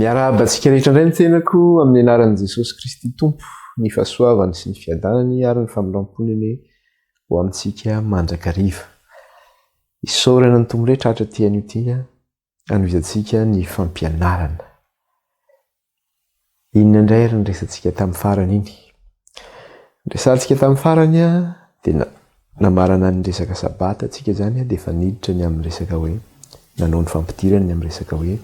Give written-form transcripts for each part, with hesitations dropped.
Miarahaba antsika rehetra indray ny tenako amin'ny anaran'i Jesosy Kristy Tompo, ny fahasoavany sy ny fiadanany ary ny famindram-pony anie ho amintsika mandrakariva. Isaorana ny Tompo indray tratra aty anio ity hanohizantsika ny fampianarana. Inona indray ary ny resatsika tamin'ny farany iny? Ny resantsika tamin'ny farany dia namarana ny resaka sabata tsika izany dia efa niditra ny amin'ny resaka hoe nanao ny fampidirana ny amin'ny resaka hoe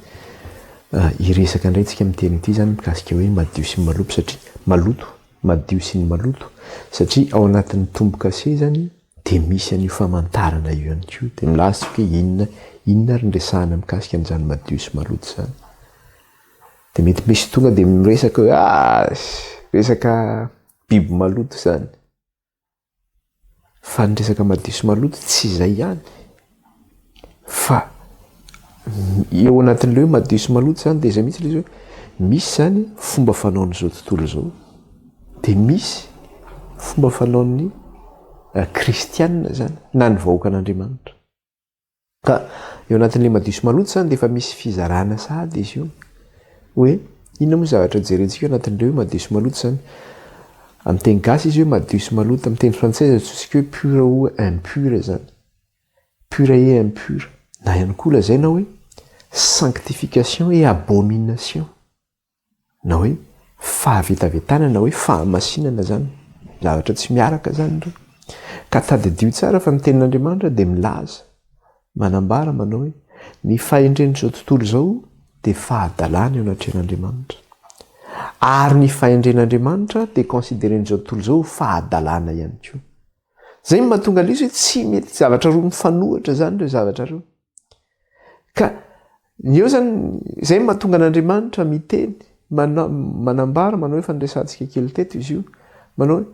hiresaka indray tsika amin'ny teny ity izany mikasika hoe madio sy ny maloto satria maloto, madio sy ny maloto satria ao anatin'ny tombo-kase izany dia misy an'io famantarana io ihany koa dia milaza tsika hoe inona inona ary ny resahana mikasika an'izany madio sy maloto izany. Dia mety misy tonga dia miresaka hoe ah resaka biby maloto izany. Fa ny resaka madio sy maloto tsy izay ihany fa eo anatin'ilay hoe madio sy maloto izany dia izay mihitsy ilay izy hoe misy izany fomba fanaon'izao tontolo izao dia misy fomba fanaon'ny kristianina izany na ny vahoakan'Andriamanitra. Ka eo anatin'ilay madio sy maloto izany dia efa misy fizarana sahady izy io. Hoe inona moa zavatra jerentsika eo anatin'ilay hoe madio sy maloto izany? Amin'ny teny gasy izy hoe madio sy maloto, amin'ny teny frantsay izy antsointsika hoe pur ou impur izany. Pur et impur. Na ihany koa lazaina hoe sanctification et abomination. Na hoe fahavetavetana na hoe fahamasinana izany. Zavatra tsy miaraka izany ireo. Ka tadidio tsara fa ny tenin'Andriamanitra dia milaza, manambara manao hoe ny fahendren'izao tontolo izao dia fahadalana eo anatrehan'Andriamanitra. Ary ny fahendren'Andriamanitra dia consideren'izao tontolo izao ho fahadalana ihany koa. Izay no mahatonga an'ilay izy hoe tsy mety zavatra roa mifanohitra izany ireo zavatra ireo. Ka ny eo zany, izay no mahatonga an'Andriamanitra miteny, manambara, manao efa niresahantsika kely teto izy io, manao hoe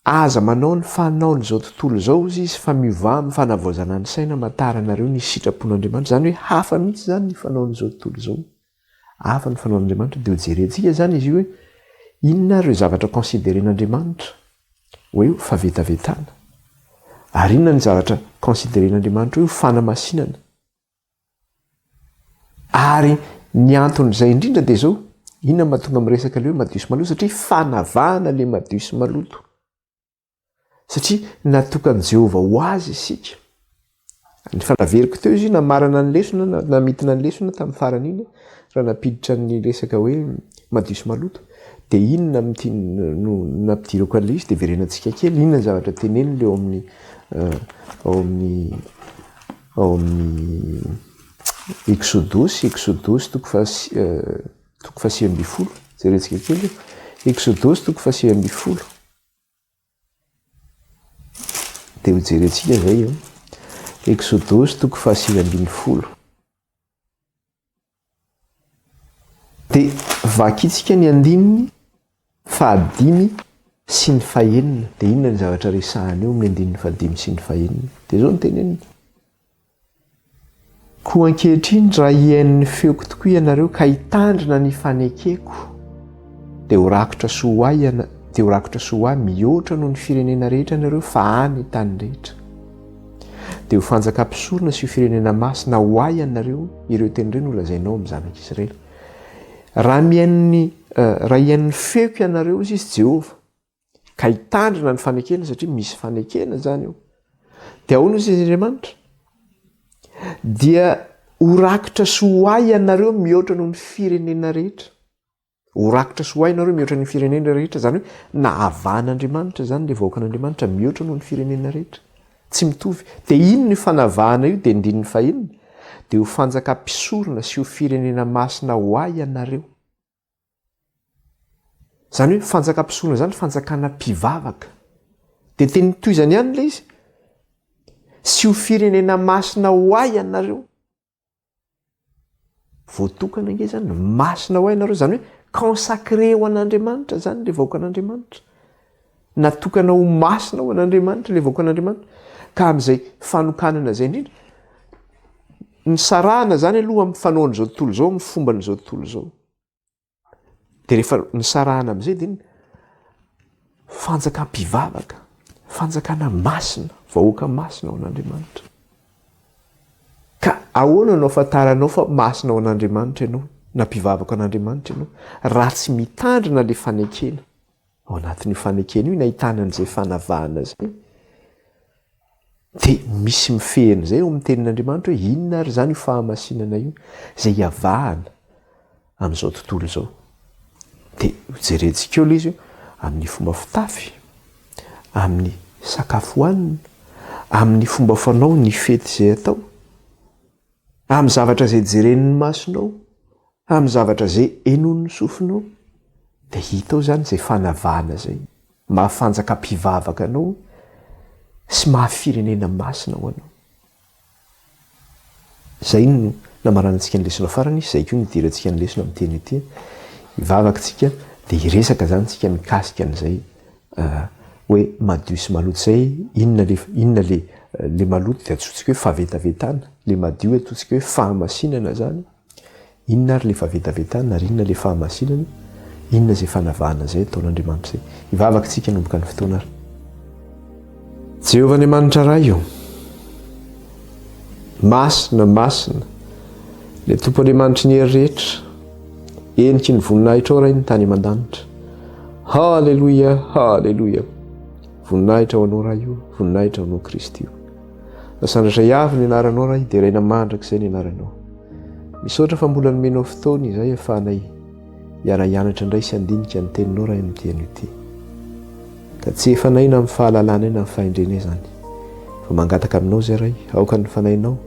aza manao ny fanaon'izao tontolo izao hozy izy fa miovà amin'ny fanavaozana ny saina hamantaranareo ny sitrapon'Andriamanitra. Izany hoe hafa mihitsy izany ny fanaon'izao tontolo izao, hafa ny fanaon'Andriamanitra. Dia hojerentsika izany izy io hoe inona ary ireo zavatra consideren'Andriamanitra hoe fahavetavetana? Ary inona ny zavatra consideren'Andriamanitra hoe fanamasinana? Ary ny anton'izay indrindra dia izao, inona no mahatonga miresaka ilay hoe madio sy maloto? Satria fanavahana ilay madio sy maloto. Satria natokan'i Jehovah ho azy isika. Ny fanaveriko teo izy io namarana ny lesona, namintina ny lesona tamin'ny farany iny, raha nampiditra ny resaka hoe madio sy maloto, dia inona amin'ity no nampidirako an'ilay izy, dia verenantsika kely, inona ny zavatra teneniny eo amin'ny ao amin'ny ao amin'ny Eksodosy, Eksodosy toko faha toko faha 19, jerentsika kely, Eksodosy toko faha 19. Dia ho jerentsika izay eo. Eksodosy toko fahasivy ambin'ny folo. Dia vakintsika ny andininy fahadimy sy ny fahenina. Dia inona ny zavatra resahana eo amin'ny andininy fahadimy sy ny fahenina? Dia izao no teneniny. Koa ankehitriny raha hihaino ny feoko tokoa ianareo ka hitandrina ny fanekeko, dia ho rakotra soa ho ahy iana, dia ho rakotra soa ho ahy mihoatra noho ny firenena rehetra ianareo fa any tany rehetra. Dia ho fanjakam-pisorona sy ho firenena masina ho ahy ianareo, ireo teny ireo no lazainao amin'ny zanak'Israely. Raha mihaino ny, raha hihaino ny feoko ianareo, hoy izy Jehovah, ka hitandrina ny fanekena satria misy fanekena izany eo. Dia ahoana hoy Andriamanitra? Dia ho rakotra sy ho ahy ianareo mihoatra noho ny firenena rehetra. Ho rakotra sy ho ahy ianareo mihoatra ny firenena rehetra, izany hoe nahavahan'Andriamanitra izany ilay vahoakan'Andriamanitra mihoatra noho ny firenena rehetra. Tsy mitovy. Dia inona io fanavahana io? Dia andininy fahenina, dia ho fanjakam-pisorona sy ho firenena masina ho ahy ianareo. Izany hoe fanjakam-pisorona izany fanjakana mpivavaka. Dia teny tohizany ihany ilay izy. Sy ho firenena masina ho ahy ianareo. Voatokana ange izany, masina ho ahy ianareo, izany hoe consacré ho an'Andriamanitra izany ilay vahoakan'Andriamanitra. Natokana ho masina ho an'Andriamanitra ilay vahoakan'Andriamanitra. Ka amin'izay fanokanana izay indrindra, nisarahana izany aloha amin'ny fanaon'izao tontolo izao, amin'ny fomban'izao tontolo izao. Dia rehefa nisarahana amin'izay dia inona? Fanjakam-pivavaka, fanjakana masina, vahoaka masina ho an'Andriamanitra. Ka ahoana no ahafantaranao fa masina ho an'Andriamanitra ianao? na mpivavaka an'Andriamanitra ianao raha tsy mitandrina ilay fanekena. Ao anatin'io fanekena io ny ahitana an'izay fanavahana izay. Dia misy mifehy an'izay ao amin'ny tenin'Andriamanitra hoe inona ary izany io fahamasinana io izay iavahana amin'izao tontolo izao. Dia hojerentsika eo ilay izy hoe amin'ny fomba fitafy, amin'ny sakafo hohanina, amin'ny fomba fanao ny fety izay atao, amin'ny zavatra izay jeren'ny masonao, amin'ny zavatra izay henoin'ny sofinao. Dia hita ao izany izay fanavahana izay. Maha fanjaka mpivavaka anao sy maha firenena masina ho anao. Izay no namaranantsika ny lesona farany, izay koa no idirantsika ny lesona amin'ny teny ity. Hivavaka isika dia hiresaka izany isika mikasika an'izay hoe madio sy maloto izay, inona le inona le le maloto dia antsointsika hoe fahavetavetana, le madio antsointsika hoe fahamasinana izany. Inona ary ilay fahavetavetana ary inona ilay fahamasinana? Inona izay fanavahana izay ataon'Andriamanitra izay? Hivavaka isika hanomboka ny fotoana ary. Jehovah Andriamanitra Ray ô, masina, masina, ilay Tompo Andriamanitry ny hery rehetra, heniky ny voninahitrao Ray ny tany aman-danitra. Haleloia, haleloia. Voninahitra ho anao Ray o, voninahitra ho anao Kristy o. Asandratra avo ny anaranao Ray, deraina mandrakizay ny anaranao. Misaotra fa mbola nomenao fotoana izay afahanay hiara-hianatra indray sy handinika ny teninao Ray amin'ity anio ity. Ka tsy efanay na amin'ny fahalalanay na amin'ny fahendrenay izany. Fa mangataka aminao izay Ray, aoka ny fanahinao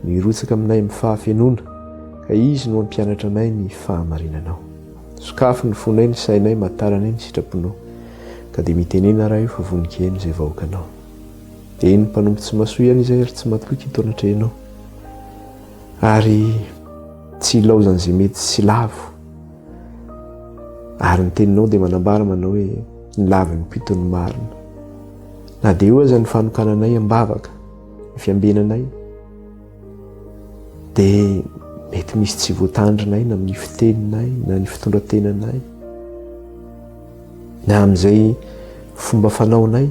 no hirotsaka aminay amin'ny fahafenoana, ka izy no hampianatra anay ny fahamarinanao. Sokafy ny fonay, ny sainay, mataranay ny sitraponao. Ka dia mitenena Ray fa vonon-kiheno izay vahoakanao. Eny, mpanompo tsy masoa ihany izay ary tsy matoky eto anatrehanao. Ary tsy ilaozan'izay mety sy lavo. Ary ny teninao dia manambara manao hoe ny lavin'ny mpito ny marina. Na dia eo aza ny fanokananay am-bavaka, ny fiambenanay, dia mety misy tsy voatandrinay na amin'ny fiteninay na ny fitondran-tenanay na amin'izay fomba fanaonay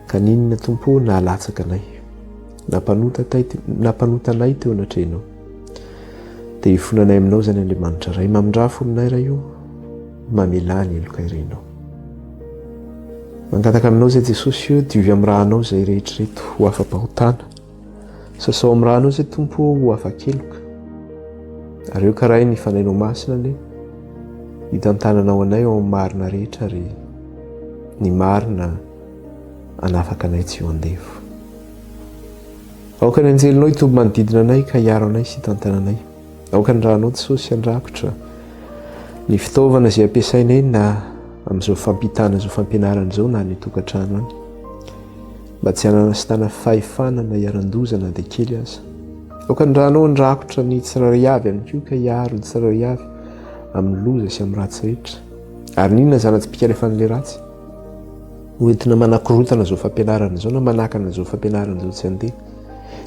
ka n'inona Tompo ô nahalatsaka anay, nampanota tay, nampanota anay teo anatrehanao. Dia hifonanay aminao izany Andriamanitra Ray, mamindrafo aminay Ray ô, mamelà ny heloka irenao. Mangataka aminao izay Jesosy ô, diovy amin'ny rànao izay rehetra ireto ho afa-pahotana. Sasao amin'ny rànao izay Tompo ô, ho afa-keloka. Ary eo ka Ray ny Fanahinao Masina anie, hitantananao anay ao amin'ny marina rehetra ary ny marina hanafaka anay tsy ho andevo. Aoka ny anjelinao hitoby manodidina anay ka hiaro anay sy hitantana anay. Aoka ny ranao Jesosy handrakotra ny fitaovana izay ampiasainay na amin'izao fampitana izao fampianarana izao na any an-tokantrano any. Mba tsy hananasitana fahefana na hiaran-doza na dia kely aza. Aoka ny ranao handrakotra ny tsirairay avy ihany koa ka hiaro ny tsirairay avy amin'ny loza sy amin'ny ratsy rehetra. Ary n'inona zana-tsipìka alefan'ilay ratsy ho entina manakorontana izao fampianarana izao na manakana izao fampianarana izao tsy handeha.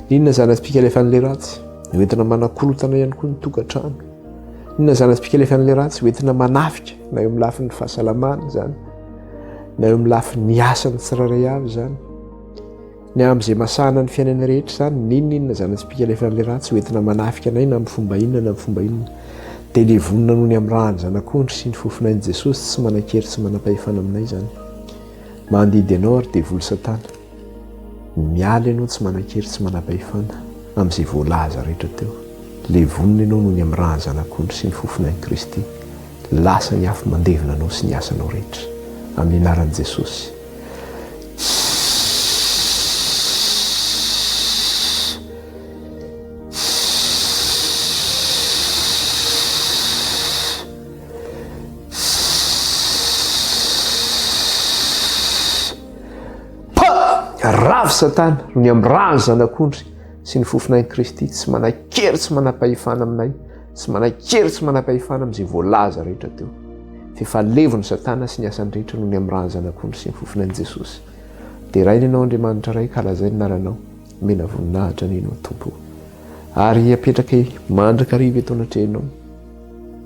N'inona zana-tsipìka alefan'ilay ratsy ho entina manakorontana ihany koa ny tokantrano. N'inona zana-tsipìka alefan'ilay ratsy ho entina manafika na eo amin'ny lafiny fahasalamana izany na eo amin'ny lafiny asan'ny tsirairay avy izany. Ny amin'izay masahana ny fiainana rehetra izany, n'inon'inona zana-tsipìka alefan'ilay ratsy ho entina manafika anay na amin'ny fomba inona na amin'ny fomba inona, dia levonina noho ny amin'ny ràn'ny Zanak'ondry sy ny fofonain'i Jesosy tsy manan-kery tsy manam-pahefana aminay izany. Mandidy anao ary devoly Satana, miala ianao tsy manan-kery tsy manam-pahefana amin'izay voalaza rehetra teo. Levonina ianao noho ny amin'ny ràn'ny Zanak'ondry sy ny fofonain'i Kristy. Lasa ny afo mandevona anao sy ny asanao rehetra. Amin'ny anaran'i Jesosy. Ravo Satana no ny amin'ny ràn'ny Zanak'ondry sy ny fofonain'i Kristy tsy manan-kery tsy manam-pahefana aminay, tsy manan-kery tsy manam-pahefana amin'izay voalaza rehetra teo. F'efa levon'i Satana sy ny asany rehetra noho ny amin'ny ràn'ny Zanak'ondry sy ny fofonain'i Jesosy. Deraina Ianao Andriamanitra Ray ka lazaina ny anaranao, omena voninahitra anie Ianao Tompo o. Ary apetrakay mandrakariva eto anatrehanao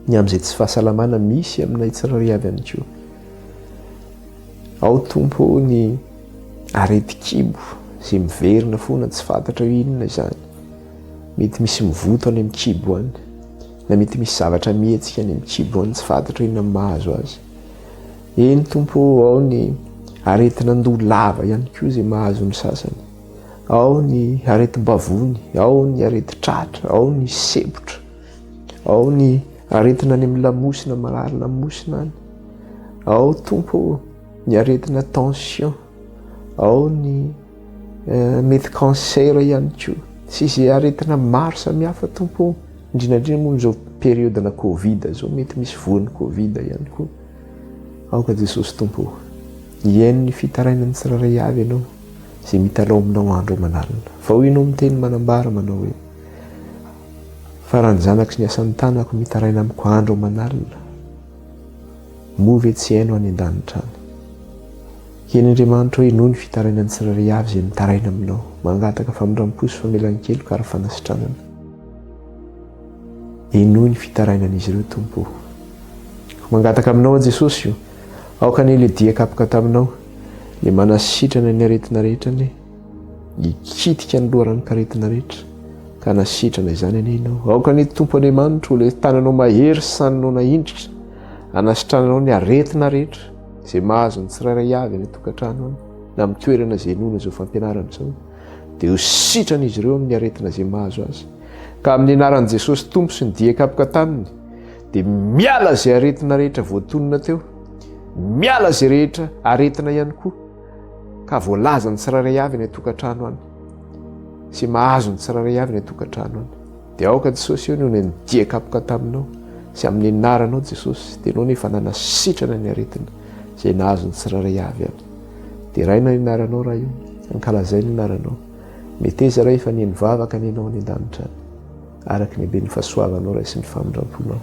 ny amin'izay tsy fahasalamana misy aminay tsirairay avy ihany koa. Ao Tompo o ny aretin-kibo izay miverina foana tsy fantatra hoe inona izany. Mety misy mivoto any amin'ny kibo any. na mety misy zavatra mihetsika any amin'ny kibo any tsy fantatra inona ny mahazo azy. Eny Tompo ô, ao ny aretin'andoha lava ihany koa izay mahazo ny sasany. Ao ny aretim-bavony, ao ny aretin-tratra, ao ny sempotra, ao ny aretina any amin'ny lamosina, marary lamosina any. Ao Tompo ô, ny aretina tension, ao ny mety cancer ihany koa sy izay aretina maro samihafa Tompo ô, indrindra indrindra moa amin'izao période-na covid izao mety misy voan'ny covid ihany koa. Aoka Jesosy Tompo ô, hihaino ny fitarainan'ny tsirairay avy Ianao izay mitalaho aminao andro aman'alina. Fa hoy Ianao miteny manambara manao hoe, Fa raha ny zanako sy ny asan'ny tanako mitaraina amiko andro aman'alina, Moa ve tsy haino any an-danitra any? Eny Andriamanitra ô, henoy ny fitarainan'ny tsirairay avy izay mitaraina aminao, mangataka famindram-po sy famelan-keloka ary fanasitranana. Henoy ny fitarainan'izy ireo, Tompo ô. Koa mangataka aminao aho Jesosy ô, aoka anie ilay dia kapoka taminao, ilay manasitrana ny aretina rehetra anie, Hikitika ny loharanon-karetina rehetra, ka hanasitrana izany anie Ianao. Aoka anie Tompo Andriamanitro ho ilay tananao mahery sy saninao nahindritra, hanasitrananao ny aretina rehetra izay mahazo ny tsirairay avy any an-tokantrano any, na amin'ny toerana izay inoana izao fampianarana izao, dia ho sitrana izy ireo amin'ny aretina izay mahazo azy. Ka amin'ny anaran'i Jesosy Tompo sy ny dia kapoka taminy, dia miala izay aretina rehetra voatonona teo, miala izay rehetra aretina ihany koa, ka voalaza ny tsirairay avy any an-tokantrano any sy mahazo ny tsirairay avy any an-tokantrano any. Dia aoka Jesosy eo no niandia kapoka taminao sy amin'ny anaranao Jesosy dia ianao nefa nanasitrana ny aretina izay nahazo ny tsirairay avy any. Deraina ny anaranao Ray o, ankalazaina ny anaranao. Meteza Ray fa nihaino vavaka anie ianao any an-danitra any. Araka ny haben'ny fahasoavanao Ray sy ny famindram-ponao.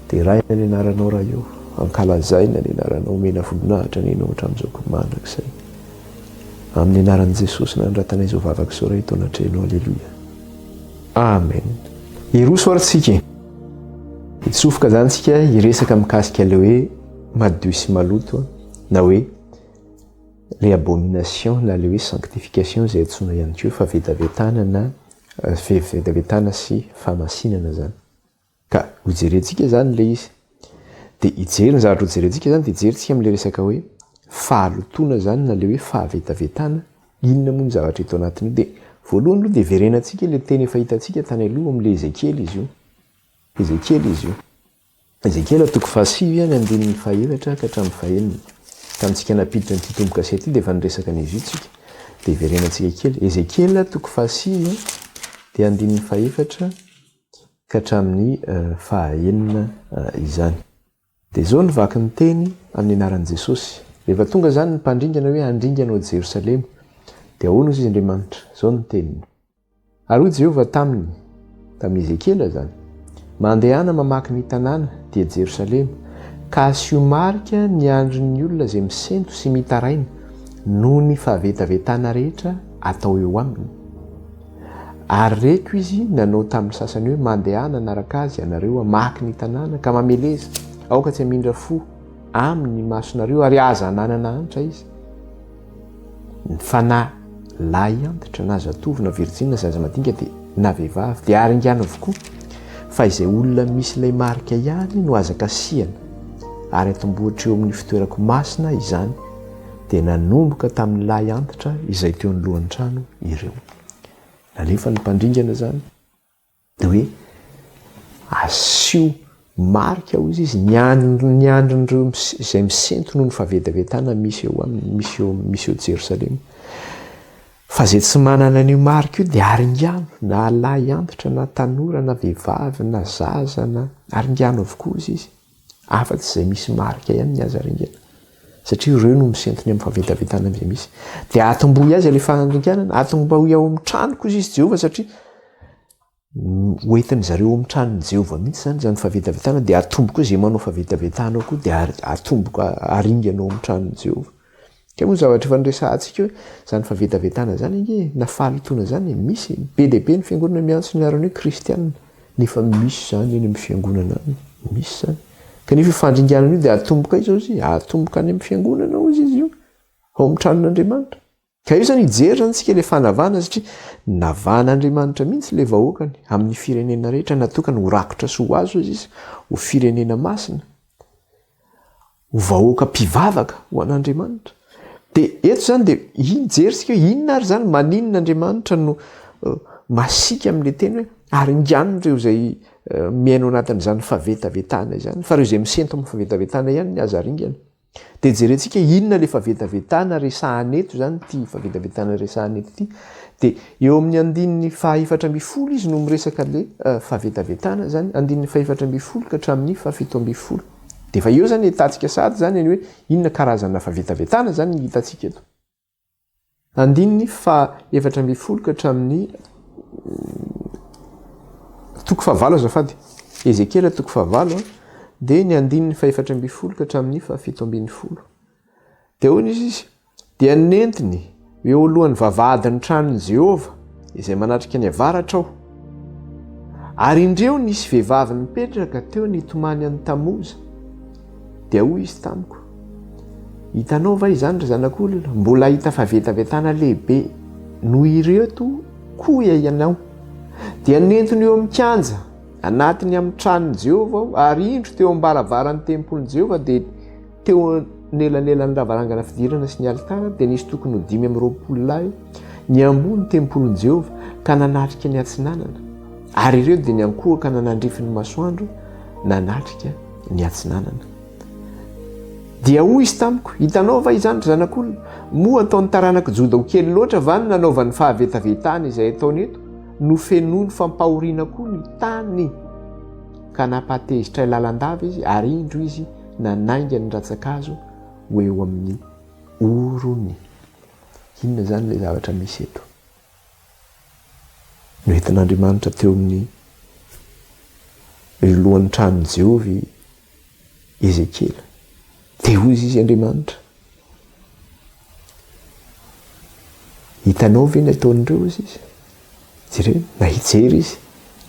Deraina ny anaranao Ray o, ankalazaina ny anaranao, omena voninahitra anie Ianao hatramin'izao koa mandrakizay. Amin'ny anaran'i Jesosy nanoratanay izao vavaka izao Ray eto anatrehanao. Aleloia. Amen. Hiroso ary tsika e. Hitsofoka izany tsika hiresaka mikasika ilay hoe madio sy maloto na hoe le abomination na le hoe sanctification izay antsoina ihany koa fa vetavetana na Fivetavetana sy fahamasinana izany. Ka hojerentsika izany ilay izy. Dia hijery ny zavatra hojerentsika izany dia hijerintsika amin'ilay resaka hoe fahalotoana izany na ilay hoe fahavetavetana, inona moa ny zavatra eto anatin'io. Dia voalohany aloha dia verenantsika ilay teny efa hitantsika tany aloha amin'ilay Ezekiela izy io. Ezekiela izy io. Ezekiela toko fahasivy ny andininy fahaefatra ka hatramin'ny fahenina. Tamintsika nampiditra an'ity tombo-kase ity dia efa niresaka an'izy io tsika. Dia hiverenantsika kely. Ezekiela toko fahasivy dia andininy fahefatra ka hatramin'ny fahaenina izany. Dia izao ny vaky ny teny amin'ny anaran'i Jesosy. Rehefa tonga izany ny mpandringana hoe handringana ao Jerosalema, dia ahoana hozy izy Andriamanitra? Izao ny teniny. Ary hoy Jehovah taminy, tamin'i Ezekiela izany, Mandehana mamaky ny tanàna, dia Jerosalema, ka asio marika ny andrin'ny olona izay misento sy mitaraina noho ny fahavetavetana rehetra atao eo aminy. Ary reko izy nanao tamin'ny sasany hoe, Mandehana hanaraka azy ianareo hamaky ny tanàna, ka mameleza, aoka tsy hamindra fo aminy ny masonareo, ary aza ananana antra izy. Ny fanahy lahy antitra na zatovo na virjiny na zaza madinika dia na vehivavy dia aringano avokoa fa izay olona misy ilay marika ihany no aza kasihana ary atombohitra eo amin'ny fitoerako masina izany dia nanomboka tamin'ny lahy antitra izay teo anoloan'ny trano ireo. Nalefa ny mpandringana izany. Dia hoe asio marika hozy izy ny andro ny andron'ireo izay misento noho ny fahavetavetana misy eo aminy, misy eo misy eo Jerosalema. Fa izay tsy manana an'io marika io dia aringano, na lahy antitra na tanora na vehivavy na zaza na aringano avokoa hozy izy. Afa-tsy izay misy marika ihany ny aza aringana. Satria ireo no misento ny amin'ny fahavetavetana izay misy. Dia atombohy azy ilay faharinganana, atombohy ao amin'ny tranoko hozy izy Jehovah satria Ho entin-dry zareo ao amin'ny tranon'i Jehovah mihitsy izany izany fahavetavetana, dia atomboka eo izay manao fahavetavetana ao koa, dia atomboka aringana ao amin'ny tranon'i Jehovah. Kay moa ny zavatra efa niresahantsika hoe izany fahavetavetana izany ange e, na fahalotoana izany e, misy e, be dia be ny fiangonana miantso ny anarany hoe kristiana, nefa misy izany eny amin'ny fiangonana any, misy izany. Kanefa io fandringanana io dia atomboka aiza hozy? Atomboka any amin'ny fiangonana hozy izy io, ao amin'ny tranon'Andriamanitra. Ka eo izany hijery izany isika ilay fanavahana satria navahan'Andriamanitra mihitsy ilay vahoakany amin'ny firenena rehetra natokany ho rakotra sy ho azo izy ho firenena masina, ho vahoaka mpivavaka ho an'Andriamanitra. Dia eto izany dia hijery isika hoe inona ary izany maninona Andriamanitra no eh, masiaka amin'ilay teny hoe aringano ireo izay eh, miaina ao anatin'izany fahavetavetana izany fa ireo izay misento amin'ny fahavetavetana ihany ny aza aringana. Dia jerentsika inona ilay fahavetavetana resahana eto izany ity fahavetavetana resahana eto ity. Dia eo amin'ny andininy faha-14 izy no miresaka ilay eh, fahavetavetana izany, andininy faha-14 ka hatramin'ny faha-17. Dia efa eo izany hitantsika sahady izany ny hoe inona karazana fahavetavetana izany ny hitantsika eto. Andininy faha 14 ka hatramin'ny toko fahavalo azafady. Ezekiela toko fahavalo dia ny andininy faha 14 ka hatramin'ny faha 17. Dia hoy izy, dia nentiny eo alohan'ny vavahadin'ny tranon'i Jehovah izay manatrika ny avaratra aho. Ary indreo nisy vehivavy nipetraka teo nitomany an'i Tamoza. Dia hoy izy tamiko, Hitanao va izany, ry zanak'olona? Mbola hahita fahavetavetana lehibe noho ireto koa ianao. Dia nentiny eo amin'ny kianja anatiny amin'ny tranon'i Jehovah aho, ary indro teo am-baravaran'ny tempolin'i Jehovah, dia teo anelanelan'ny lavarangana fidirana sy ny alitara, dia nisy tokony ho 25 lahy niamboho ny tempolin'i Jehovah ka nanatrika ny atsinanana, ary ireo dia niankohoka nanandrify ny masoandro nanatrika ny atsinanana. Dia hoy izy tamiko, Hitanao va izany, ry zanak'olona? Moa ataon'ny taranak'i Joda ho kely loatra va ny nanaovany fahavetavetana izay ataony eto? Nofenoiny fampahoriana koa ny tany, ka nampahatezitra ahy lalandava izy, ary indro izy nanainga ny rantsankazo ho eo amin'ny orony. Inona izany ilay zavatra misy eto? Noentin'Andriamanitra teo amin'ny lohan'ny tranon'i Jehovah i Ezekiela. Dia hoy izy, Andriamanitra, hitanao ve ny ataon'ireo? Hoy izy. Jereo, na hijery izy.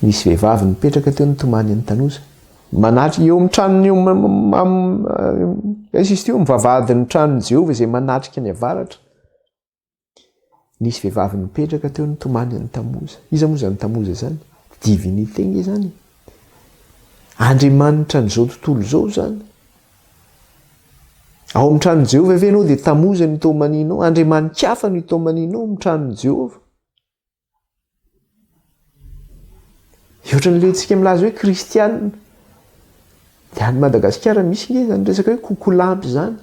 Nisy vehivavy nipetraka teo nitomany an'i Tanoza. Manatrika eo amin'ny tranony eo aiza izy ity? Eo amin'ny vavahadin'ny tranon'i Jehovah izay manatrika ny avaratra. Nisy vehivavy nipetraka teo nitomany an'i Tamoza. Iza moa izany Tamoza izany? Divinité nge izany e. Andriamanitra an'izao tontolo izao izany. Ao amin'ny tranon'i Jehovah ve ianao dia Tamoza no itomaninao? Andriamani-kafa no itomaninao amin'ny tranon'i Jehovah? Ohatran'ilay tsika milaza hoe kristianina. Dia any Madagasikara misy nge izany resaka hoe kokolampy izany.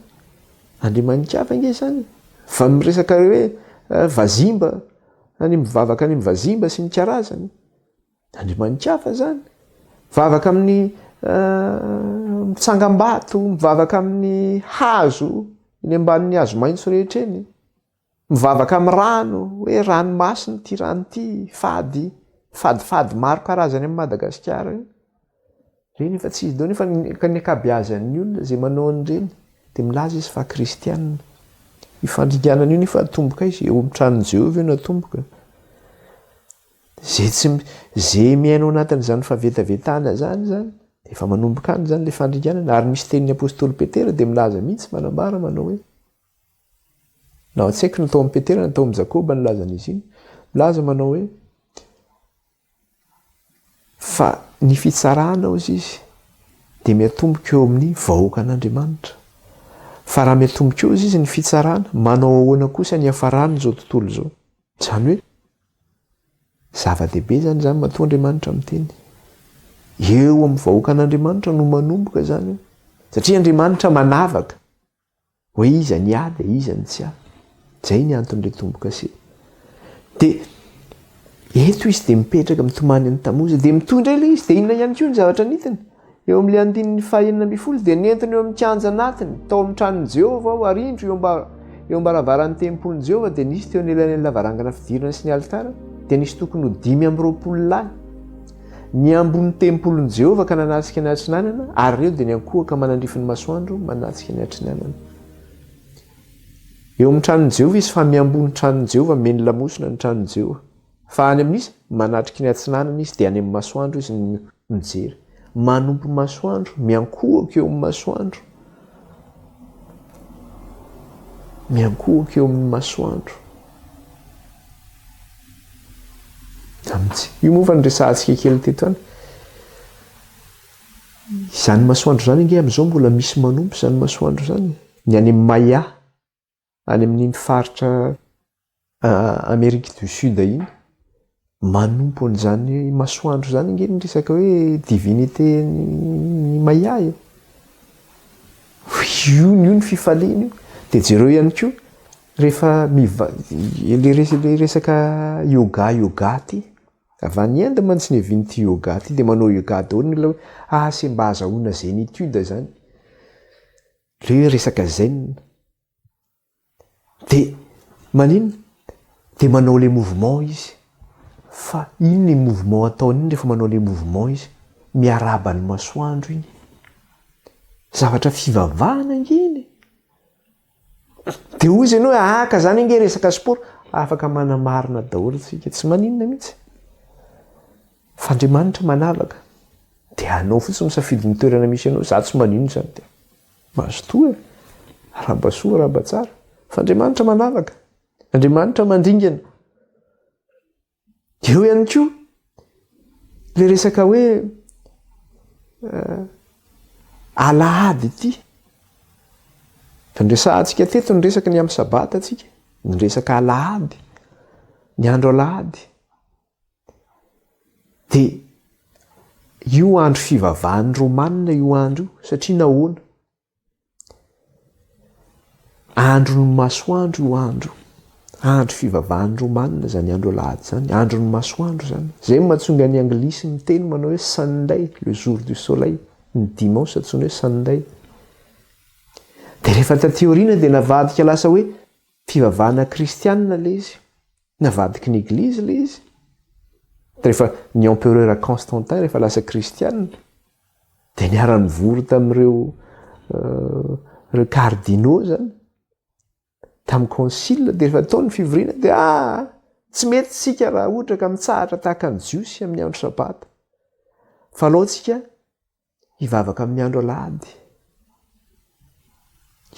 Andriamani-kafa nge izany. Fa miresaka hoe eh, vazimba, any mivavaka any amin'ny vazimba sy ny karazany. Andriamani-kafa izany. Mivavaka amin'ny eh, mitsangambato, mivavaka amin'ny hazo, eny ambanin'ny hazo maitso rehetra eny. Mivavaka amin'ny rano, hoe rano masina ity rano ity, fady, fadifady maro karazany amin'i Madagasikara io. Ireny efa tsy izy daholo nefa ny ny ankabeazan'ny olona izay manao an'ireny dia milaza izy fa kristianina. Io fandringanana io nefa atomboka aiza? Eo amin'ny tranon'i Jehovah io no atomboka. Izay tsy izay miaina ao anatin'izany fahavetavetana izany izany dia efa manomboka any izany ilay fandringanana ary misy tenin'ny apostoly Petera dia milaza mihitsy manambara manao hoe Na tsy haiko ny tao amin'i Petera na tao amin'i Jakoba nilazan'izy iny, milaza manao hoe fa ny fitsarana hozy izy dia miatomboka eo amin'ny vahoakan'Andriamanitra. Fa raha miatomboka eo hozy izy ny fitsarana, manao ahoana kosa ny hiafaran'izao tontolo izao? Izany hoe zava-dehibe izany izany matoa Andriamanitra miteny. Eo amin'ny vahoakan'Andriamanitra no manomboka izany io. Satria Andriamanitra manavaka. Hoe iza ny ahy dia iza ny tsy ahy. Izay ny anton'ilay tombo-kase. Dia eto izy dia mipetraka mitomany an'i Tamoza. Dia mitohy indray ilay izy. Dia inona ihany koa ny zavatra nentiny? Eo amin'ilay andininy faha-16 dia nentiny eo amin'ny kianja anatiny, tao amin'ny tranon'i Jehovah aho, ary indro eo amba, eo am-baravaran'ny tempolin'i Jehovah dia nisy teo anelanelan'ny lavarangana fidirana sy ny alitara, dia nisy tokony ho 25 lahy. Niamboho ny tempolin'i Jehovah ka nanatrika ny atsinanana, ary ireo dia niankohoka manandrify ny masoandro manatrika ny atsinanana. Eo amin'ny tranon'i Jehovah izy, fa miamboho ny tranon'i Jehovah, meny lamosina ny tranon'i Jehovah. Fa any amin'iza? Manatriky ny atsinanana izy, dia any amin'ny masoandro izy no mijery. Manompo masoandro, miankohoka eo amin'ny masoandro. Miankohoka eo amin'ny masoandro. Amintsy. Io moa fa niresahantsika kely teto ihany. Izany masoandro izany ange amin'izao mbola misy manompo izany masoandro izany. Ny any amin'ny Maya, any amin'iny faritra Amérique du Sud iny, manompo an'izany masoandro izany ange ny resaka hoe divinité ny Maya e. Io io ny fifaliana io. Dia jereo ihany koa rehefa miva- le res- le resaka yoga yoga ty, avy any Inde mantsy niavian'ity yoga ty, dia manao yoga daholo ny olona hoe ah se mba azahoana zenitude zany, le hoe resaka zen. Dia maninona? Dia manao le mouvement izy. Fa inona iny mouvement ataony iny rehefa manao le mouvement izy? Miarahaba ny masoandro iny. Zavatra fivavahana ange iny e. Dia hoy izy ianao hoe ah ka zany ange resaka sport. Afaka manamarina daholo tsika, tsy maninona mihitsy. Fa Andriamanitra manavaka. Dia anao fotsiny misafidy ny toerana misy anao, za tsy maninona izany dia. Mazotoa e! Arahaba soa, arahaba tsara. Fa Andriamanitra manavaka. Andriamanitra mandringana. Eo ihany koa le resaka hoe eh, alahady ity. Nresahantsika teto ny resaka ny amin'ny sabata tsika, ny resaka alahady, ny andro alahady. Dia io andro fivavahan'ny Romanina io andro io, satria nahoana? Andron'ny masoandro io andro io. Andro fivavahan'ny Romanina izany andro alahady izany, andron'ny masoandro izany. Izay no mahatonga ny Anglisy miteny manao hoe Sunday, le jour du soleil, ny dimanche antsoina hoe Sunday. Dia rehefa taty aoriana dia navadika lasa hoe fivavahana kristianina ilay izy. Navadiky ny Eglizy ilay izy. Rehefa ny empereur Constantin rehefa lasa kristianina dia niara-nivory tamin'ireo ireo cardinaux zany tamin'ny concile dia rehefa atao ny fivoriana dia ah tsy mety tsika raha ohatra ka mitsahatra tahaka ny Jiosy amin'ny andro sabata fa alao tsika Hivavaka amin'ny andro alahady.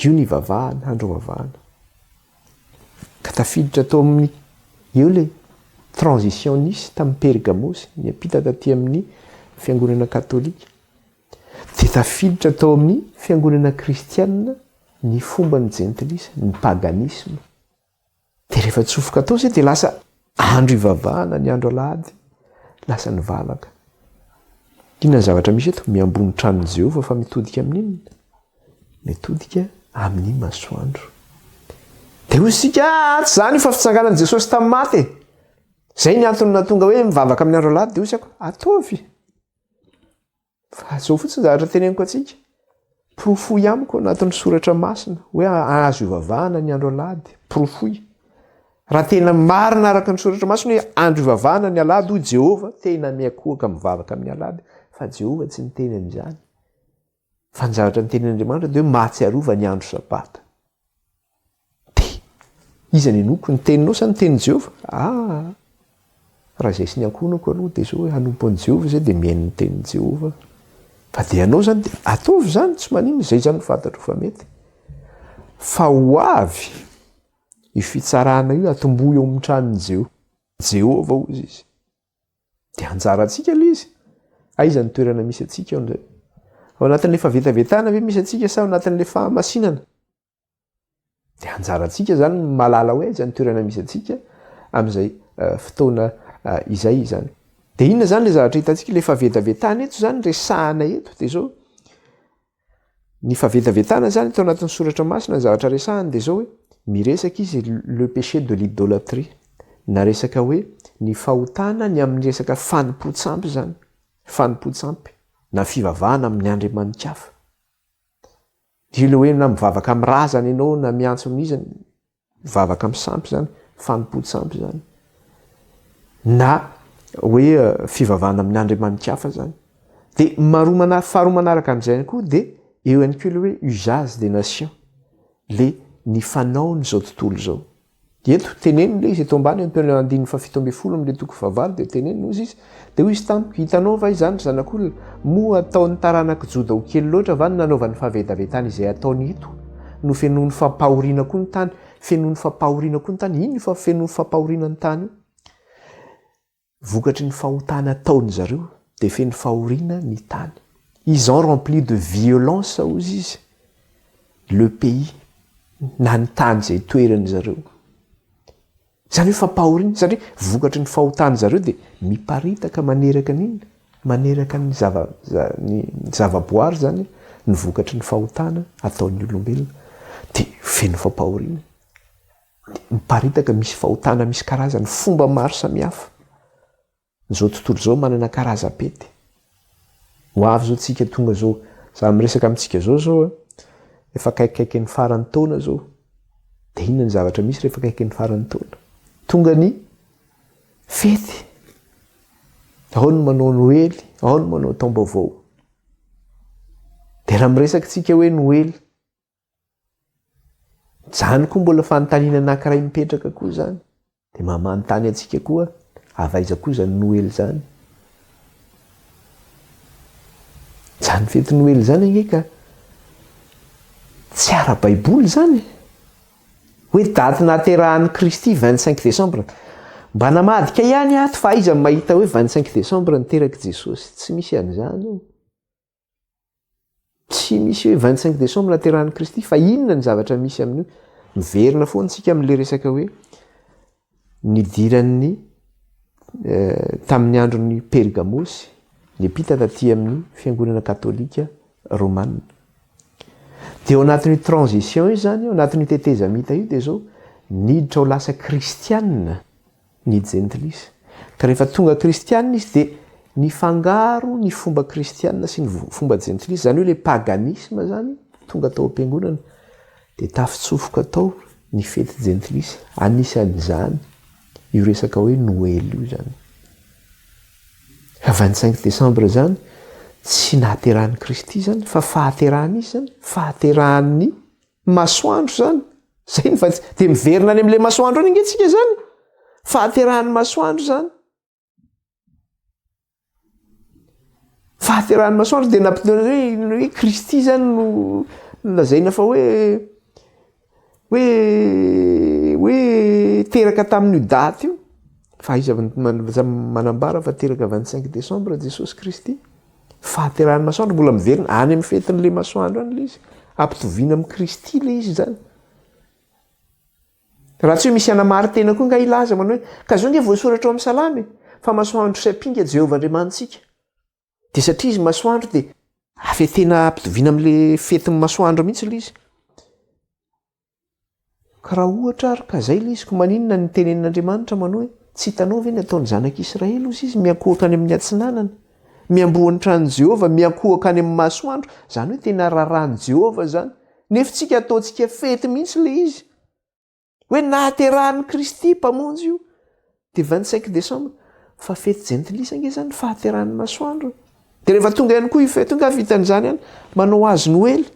Io ny ivavahana, andro ivavahana. Ka tafiditra tao amin'ny, eo ilay transition nisy tamin'ny Pergamosy, niampita taty amin'ny fiangonana katolika. Dia tafiditra tao amin'ny fiangonana kristianina ny fomban'ny jentilisa, ny paganisme. Dia rehefa tsofoka tao izay dia lasa andro ivavahana ny andro alahady, lasa nivavaka. Inona ny zavatra misy eto? Miamboho ny tranon'i Jehovah fa mitodika amin'inona? Mitodika amin'ny masoandro. Dia hoy isika, ah, tsy izany io fa fitsanganan'i Jesosy tamin'ny maty e. Izay ny antony nahatonga hoe mivavaka amin'ny andro alahady, dia hoy isika, ataovy. Fa izao fotsiny zavatra teneniko antsika, porofoy amiko anatin'ny soratra masina hoe azo ivavahana ny andro alahady, porofoy. Raha tena marina araka ny soratra masina hoe andro ivavahana ny alahady hoy Jehovah, tena miakohaka mivavaka amin'ny alahady, fa Jehovah tsy niteny an'izany. Fa ny zavatra nitenin'Andriamanitra dia hoe mahatsiarova ny andro sabata. Dia iza no inoako, ny teninao sa ny tenin'i Jehovah? Ah! Raha izay sy ny ankohonako aloha dia izao hoe hanompo an'i Jehovah izay dia mihaino ny tenin'i Jehovah. Fa dia ianao izany dia ataovy izany, tsy maninona, izay izany no fantatro fa mety. Fa ho avy io fitsarana io, atombohy eo amin'ny tranon'i Jehovah hozy izy. Dia anjarantsika ilay izy. Aiza ny toerana misy antsika eo indray? Ao anatin'ilay fahavetavetana ve misy antsika sa ao anatin'ilay fahamasinana? Dia anjarantsika izany ny mahalala hoe aiza ny toerana misy antsika amin'izay eh, fotoana eh, izay izany. Dia inona izany ilay zavatra hitantsika, ilay fahavetavetana eto izany resahana eto dia izao, ny fahavetavetana izany eto anatin'ny soratra masina ny zavatra resahany dia izao hoe miresaka izy le péché de l'idolâtrie na resaka hoe ny fahotana ny amin'ny resaka fanompoan-tsampy izany, fanompoan-tsampy na fivavahana amin'ny andriamani-kafa. Dia ilay hoe na mivavaka amin'ny razana ianao na miantso amin'iza, mivavaka amin'ny sampy izany, fanompoan-tsampy izany. Na hoe eh, fivavahana amin'ny andriamani-kafa izany. Dia maroa mana- faharoa manaraka an'izay ihany koa dia eo ihany koa ilay hoe usage des nations, le ny fanaon'izao tontolo izao. Eto, teneniny ilay izy, eto ambany, eto amin'ny andininy fahafito ambin'ny folo amin'ilay toko fahavalo, dia teneniny, hozy izy, dia hoy izy tamiko, Hitanao va izany, ry zanak'olona? Moa ataon'ny taranak'i Joda ho kely loatra va ny nanaovany fahavetavetana izay ataony ito? Nofenoiny fampahoriana koa ny tany, fenoiny fampahoriana koa ny tany, inona io fenoiny fampahoriana ny tany io? Vokatry ny fahotana ataon-dry zareo dia feno fahoriana ny tany. Ils ont rempli de violence hozy izy le pays na ny tany izay itoeran-dry zareo. Izany hoe fampahoriana satria vokatry ny fahotan-dry zareo dia miparitaka maneraka ny inona? Maneraka ny zava ny zavaboary izany ny vokatry ny fahotana ataon'ny olombelona dia feno fampahoriana. Miparitaka misy fahotana misy karazany, fomba maro samihafa. Izao tontolo izao manana karazam-pety. Ho avy izao tsika tonga izao, za miresaka amintsika izao izao a, efa akaikikaikin'ny faran'ny taona izao. Dia inona ny zavatra misy rehefa akaikin'ny faran'ny taona? Tonga ny fety. Ao ny manao noely, ao ny manao taom-baovao. Dia raha miresaka tsika hoe noely, Izany koa mbola fanontaniana anankiray mipetraka koa izany. Dia mba manontany antsika koa, avy aiza koa izany Noely izany? Izany fety Noely izany ange ka tsy ara-baiboly izany e! Hoe daty nahaterahan'i Kristy 25 décembre. Mba namadika ihany ato fa aiza no mahita hoe 25 décembre niterak'i Jesosy? Tsy misy an'izany io. Tsy misy hoe 25 décembre naterahan'i Kristy fa inona ny zavatra misy amin'io? Miverina foana isika amin'ilay resaka hoe nidiran'ny eh, tamin'ny andron'ny Pergamosy niampita taty amin'ny fiangonana katolika romana. Dia ao anatin'io transition io izany, ao anatin'io tetezamita io dia izao niditra ho lasa kristianina ny jentilisa. Ka rehefa tonga kristianina izy dia nifangaro ny fomba kristianina sy ny fomba jentilisa, izany hoe ilay paganisme izany tonga tao am-piangonana dia tafitsofoka tao ny fety jentilisa, anisan'izany io resaka hoe Noely io izany. Fa 25 décembre izany tsy nahaterahan'i Kristy izany fa fahaterahan'iza izany? Fahaterahan'ny Masoandro zany, zay ny vatsy, de miverina any am'le masoandro any ange tsika zany, fahaterahan'ny masoandro zany. Fahaterahan'ny masoandro de nampidona hoe hoe Kristy zany no lazaina fa hoe hoe hoe teraka tamin'io daty io, fa aiza manambara fa teraka 25 décembre Jesosy Kristy. Fahaterahan'ny masoandro mbola miverina any amin'ny fetin'ilay masoandro any ilay izy. Ampitoviana amin'i Kristy ilay izy izany. Raha tsy hoe misy hanamari-tena koa nga hilaza manao hoe ka zao nge voasoratra ao amin'ny salamo e, fa masoandro sy ampinga Jehovah Andriamanitsika. Dia satria izy masoandro dia afetena ampitoviana amin'ilay fetin'ny masoandro mihitsy ilay izy. Ka raha ohatra ary ka zay ilay izy, ko maninona ny tenenin'Andriamanitra manao hoe, tsy hitanao ve ny ataon'ny zanak'Israely, hozy izy, miankohoka any amin'ny atsinanana, miamboho ny tranon'i Jehovah, miankohoka any amin'ny masoandro, izany hoe tena rarahan'i Jehovah izany, nefa tsika ataontsika fety mihitsy ilay izy, hoe nahaterahan'i Kristy Mpamonjy io, dia 25 décembre, fa fety jentilisa ange izany, fahaterahan'ny masoandro. Dia rehefa tonga ihany koa io fety io, nga vitan'izany ihany, manao azy Noely.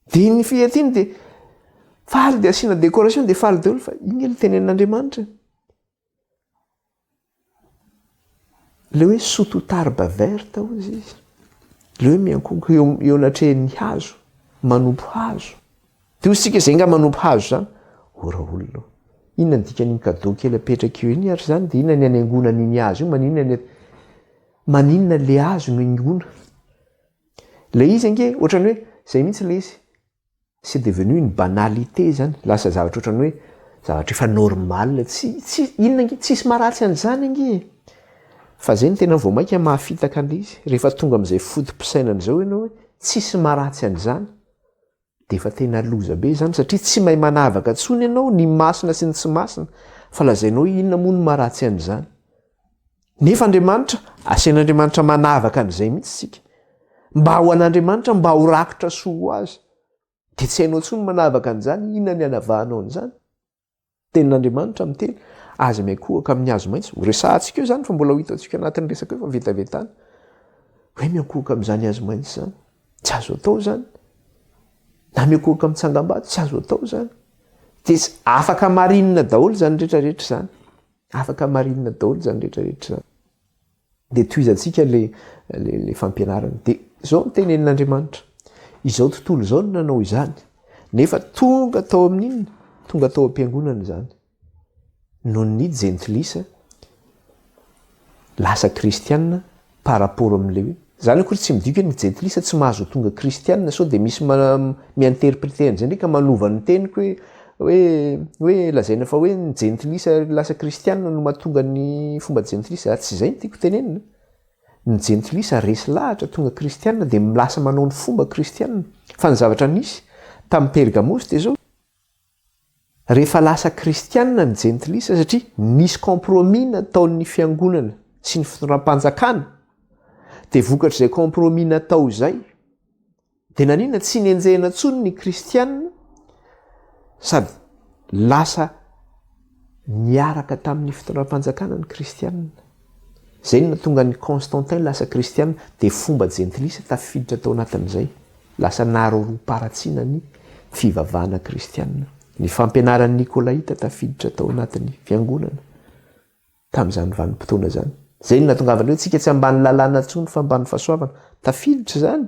Dia iny fillette iny dia faly dia asiana décoration dia faly daholo fa iny anie tenenin'Andriamanitra e. Ilay hoe sous tout arbre verte hozy izy. Ilay hoe miankohoka eo eo anatrehan'ny hazo, manompo hazo. Dia hoy isika izay nga manompo hazo izany? O raolona o! Inona ny dikan'iny cadeau kely apetraka eo iny ary izany dia inona ny hanaingoana an'iny hazo io? Maninona ny maninona ilay hazo no haingoana? Ilay izy ange ohatran'ny hoe izay mihitsy ilay izy, c'est devenu une banalité izany, lasa zavatra ohatran'ny hoe zavatra efa normal, tsy tsy inona ange, tsisy maharatsy an'izany ange e! Fa izay no tena vao mainka mahafitaka an'ilay izy, rehefa tonga amin'izay foto-pisainana izao ianao hoe tsisy maharatsy an'izany, Dia efa tena loza be izany satria tsy mahay manavaka intsony ianao ny masina sy ny tsy masina fa lazainao hoe inona moa no maharatsy an'izany. Nefa Andriamanitra, asain'Andriamanitra manavaka an'izay mihitsy isika. Mba ho an'Andriamanitra, mba ho rakotra soa ho azy. Dia tsy hainao intsony manavaka an'izany, inona ny hanavahanao an'izany? Tenin'Andriamanitra miteny, aza miankohoka amin'ny hazo maitso. Ho resahantsika eo izany fa mbola ho hitantsika anatin'ny resaka eo fa vetaveta any. Hoe miankohoka amin'izany hazo maitso izany. Tsy azo atao izany. Na miankohoka amin'ny tsangambato, tsy azo atao izany. Dia afaka marinina daholo izany rehetrarehetra izany. Afaka marinina daholo izany rehetrarehetra izany. Dia tohizantsika le le fampianarana. Dia izao no tenenin'Andriamanitra, izao tontolo izao no nanao izany, nefa tonga tao amin'inona? Tonga tao am-piangonana izany. Noho ny jentilisa. Lasa kristiana par rapport amin'ilay hoe, izany akory tsy midika hoe ny jentilisa tsy mahazo ho tonga kristiana sao dia misy mi-interpreter an'izay indray ka manova ny teniko hoe hoe hoe lazaina fa hoe ny jentilisa lasa kristiana no mahatonga ny fomba jentilisa, tsy izay no tiako tenenina. Ny jentilisa resy lahatra tonga kristiana dia lasa manao ny fomba kristiana. Fa ny zavatra nisy tamin'i Pergamosy dia izao, Rehefa lasa kristianina ny jentilisa satria nisy compromis nataon'ny fiangonana sy ny fitondram-panjakana dia vokatr'izay compromis natao izay dia naninona tsy nenjehina intsony ny kristianina sady lasa niaraka tamin'ny fitondram-panjakana ny kristianina. Izay no nahatonga an'i Constantin lasa kristiana, dia fomba jentilisa tafiditra tao anatin'izay. Lasa naroaroam-paharatsiana ny fivavahana kristiana. Ny fampianaran'ny Nikolaita tafiditra tao anatin'ny fiangonana tamin'izany vanim-potoana izany. Izay no nahatongavana hoe tsika tsy ambany lalàna intsony fa ambany fahasoavana. Tafiditra izany.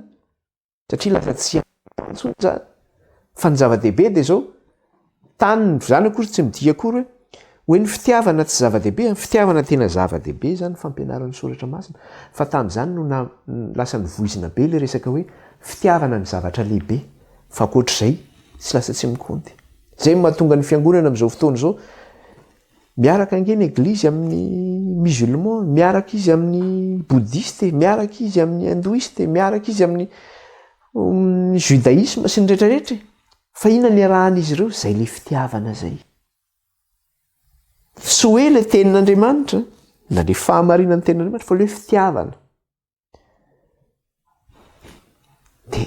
Satria lasa tsy ampy intsony izany. Fa ny zava-dehibe dia izao, tany izany akory tsy midika akory hoe hoe ny fitiavana tsy zava-dehibe, ny fitiavana tena zava-dehibe izany ny fampianaran'ny soratra masina. Fa tamin'izany no na lasa novoizina be ilay resaka hoe fitiavana ny zavatra lehibe, fa ankoatr'izay tsy lasa tsy mikaonty. Izay no mahatonga ny fiangonana amin'izao fotoana izao Miaraka ange ny eglizy amin'ny musulman, miaraka izy amin'ny bouddhiste, miaraka izy amin'ny hindouiste, miaraka izy amin'ny judaïsme sy ny rehetra rehetra e. Fa inona ny iarahan'izy ireo? Izay le fitiavana izay. Tsy hoe le tenin'Andriamanitra na le fahamarinan'ny tenin'Andriamanitra fa le fitiavana. Dia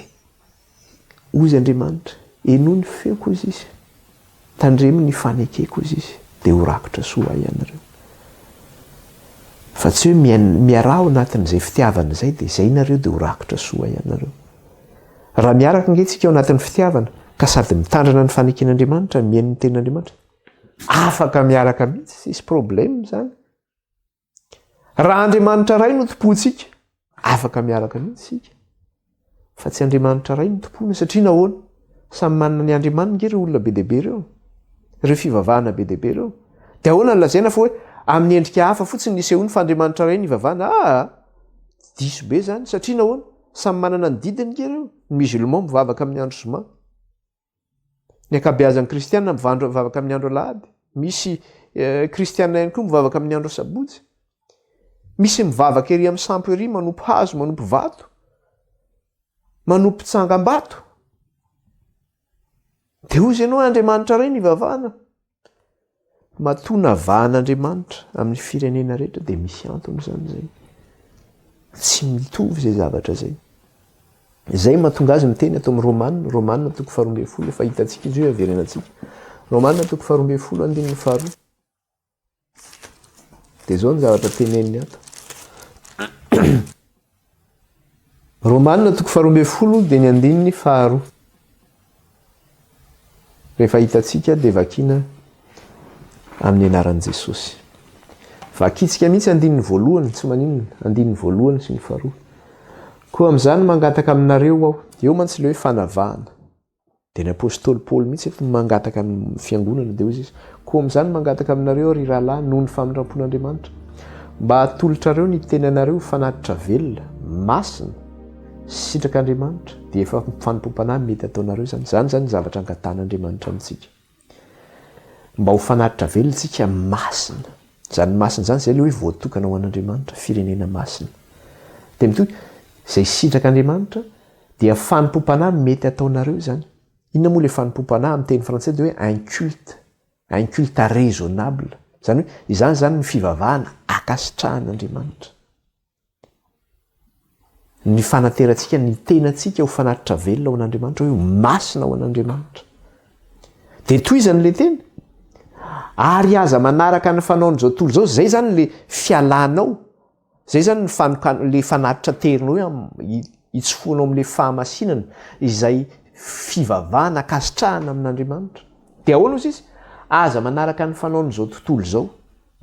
hozy Andriamanitra, henoy ny feoko hozy izy, tandremo ny fanekeko hozy izy, dia ho rakotra soa ahy ianareo. Fa tsy hoe miaraha ao anatin'izay fitiavana izay dia izay nareo dia ho rakotra soa ianareo. Raha miaraka ange tsika ao anatin'ny fitiavana ka sady mitandrina ny faneken'Andriamanitra, mihaino ny tenin'Andriamanitra, afaka miaraka mihitsy, tsisy problème izany. Raha Andriamanitra Ray no tompointsika, afaka miaraka mihitsy isika. Fa tsy Andriamanitra Ray no tompoina satria nahoana? Samy manana ny Andriamaniny nge ireo olona be dia be ireo. Ireo fivavahana be dia be ireo. Dia ahoana no lazaina fa hoe amin'ny endrika hafa fotsiny ny isehoany fa Andriamanitra Ray no ivavahana? Aa! Diso be izany satria nahoana? Samy manana ny didiny nge ireo. Ny musulman mivavaka amin'ny andro zoma. Ny ankabeazan'ny kristiana mivavaka amin'ny andro alahady. Misy eh, kristiana ihany koa mivavaka amin'ny andro asabotsy. Misy mivavaka ery amin'ny sampy ery, manompo hazo, manompo vato, manompo tsangambato. Dia hozy ianao Andriamanitra Ray ny ivavahana. Matoa navahan'Andriamanitra amin'ny firenena rehetra dia misy antony izany izay. Tsy mitovy izay zavatra izay. Izay mahatonga azy miteny ato amin'ny Romana, Romana toko faharoa ambin'ny folo, efa hitantsika izy io, averenantsika. Romana toko faharoa ambin'ny folo andininy faharoa. Dia izao ny zavatra teneniny ato. Romana toko faharoa ambin'ny folo dia ny andininy faharoa. Rehefa hitantsika dia vakina amin'ny anaran'i Jesosy. Vakintsika mihitsy andininy voalohany, tsy maninona, andininy voalohany sy ny faharoa. Koa amin'izany mangataka aminareo aho, eo mantsy ilay hoe fanavahana. Dia ny apostoly Paoly mihitsy eto no mangataka ny fiangonana, dia hoy izy, Koa amin'izany mangataka aminareo aho, ry rahalahy, noho ny famindram-pon'Andriamanitra, mba hatolotrareo ny tenanareo ho fanatitra velona, masina, sitrak'Andriamanitra, dia efa fanompoam-panahy mety ataonareo izany. Izany izany ny zavatra angatahan'Andriamanitra amintsika. Mba ho fanatitra velona isika, masina. Izany masina izany, izay ilay hoe voatokana ho an'Andriamanitra, firenena masina. Dia mitohy, izay sitrak'Andriamanitra, Dia fanompoam-panahy mety ataonareo izany. Inona moa ilay fanompoam-panahy? Amin'ny teny frantsay dia hoe un culte, un culte raisonnable. Izany hoe izany izany ny fivavahana ankasitrahan'Andriamanitra. Ny fanaterantsika ny tenantsika ho fanatitra velona ho an'Andriamanitra, hoe ho masina ho an'Andriamanitra. Dia tohizany ilay teny. Ary aza manaraka ny fanaon'izao tontolo izao, izay izany ilay fialanao Zay zany ny fanokan le fanatitra aterinao hoe am hitsofohanao amle fahamasinana izay fivavahana ankasitrahana amin'Andriamanitra. De ahoana ozy izy? Aza manaraka ny fanaon'izao tontolo izao.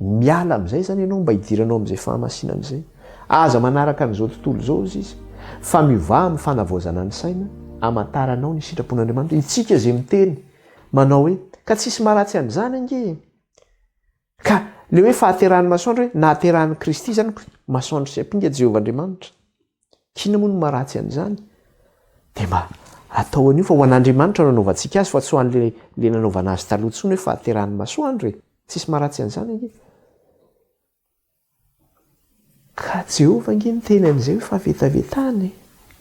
Miala am'izay zany ianao mba hidiranao am'izay fahamasinana izay. Aza manaraka an'izao tontolo izao ozy izy, fa miovà amin'ny fanavaozana ny saina, hamantaranao ny sitrapon'Andriamanitra. Itsika izay miteny manao hoe, ka tsisy maharatsy an'izany ange e! Ka Le hoe fahaterahan'ny masoandro hoe nahaterahan'i Kristy izany masoandro sy ampinga Jehovah Andriamanitra. Inona moa no maharatsy an'izany? Dia mba atao an'io fa ho an'Andriamanitra no anaovantsika azy fa tsy ho an'le le nanaovana azy taloha intsony hoe fahaterahan'ny masoandro e. Tsisy maharatsy an'izany ange. Ka Jehovah ange niteny an'izay hoe fahavetavetana e.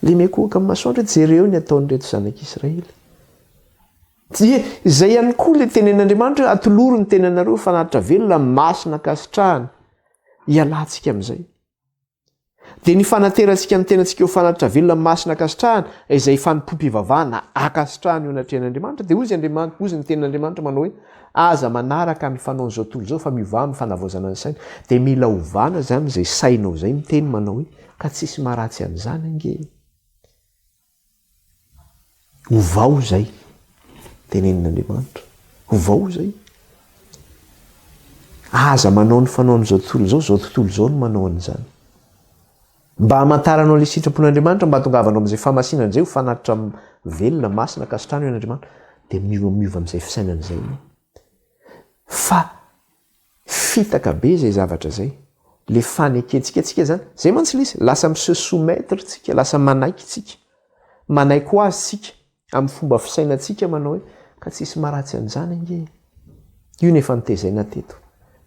Le miankohoka amin'ny masoandro hoe jereo ny ataon'ireto zanak'Israely. Dia izay ihany koa le tenen'Andriamanitra hoe atolory ny tenanareo ho fanatitra velona masina ankasitrahana. Hialantsika amin'izay. Dia ny fanaterantsika ny tenantsika ho fanatitra velona masina ankasitrahana, izay fanompoam-pivavahana ankasitrahana eo anatrehan'Andriamanitra, dia hozy Andriamanitra, hozy ny tenin'Andriamanitra manao hoe, aza manaraka ny fanaon'izao tontolo izao fa miovà amin'ny fanavaozana ny saina. Dia mila ovana izany izay sainao izay miteny manao hoe, ka tsisy maharatsy an'izany ange e. Ovao izay, tenenin'Andriamanitra. Ovao izay. Aza manao ny fanaon'izao tontolo izao, izao tontolo izao no manao an'izany. Mba hamantaranao ilay sitrapon'Andriamanitra, mba hahatongavanao amin'izay fahamasinana izay ho fanatitra velona, masina, ankasitrahana eo an'Andriamanitra, dia miova miova amin'izay fisainana izay ianao. Fa Fitaka be zay zavatra zay. Le fanekentsika tsika zany, zay mantsy le izy, lasa mi se soumettre tsika, lasa manaiky tsika. Manaiky ho azy tsika amin'ny fomba fisainantsika manao hoe ka tsisy maharatsy an'izany ange e. Io no efa notezaina teto.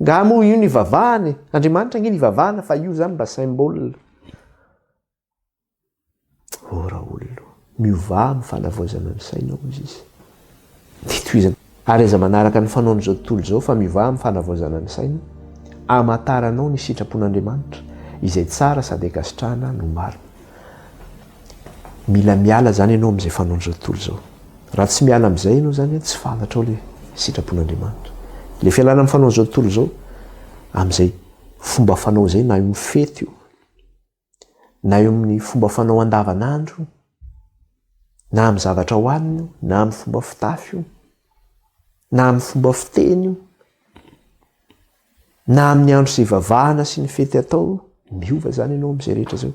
Nga moa io no ivavahana e? Andriamanitra ange no ivavahana fa io zany mba symbole. Oh raolona o! Miovà amin'ny fanavaozana ny saina hozy izy. Dia tohizana. Ary aza manaraka ny fanaon'izao tontolo izao fa miovà amin'ny fanavaozana ny saina, hamantaranao ny sitrapon'Andriamanitra, izay tsara sady ankasitrahana no marina. Mila miala izany ianao amin'izay fanaon'izao tontolo izao. Raha tsy miala amin'izay ianao izany, tsy fantatrao ilay sitrapon'Andriamanitra. Ilay fialana amin'ny fanaon'izao tontolo izao, amin'izay fomba fanao izay na io fety io, na eo amin'ny fomba fanao andavanandro io, na amin'ny zavatra hohanina io, na amin'ny fomba fitafy io, na amin'ny fomba fiteny io, na amin'ny andro izay ivavahana sy ny fety atao io, miova izany ianao amin'izay rehetra izay.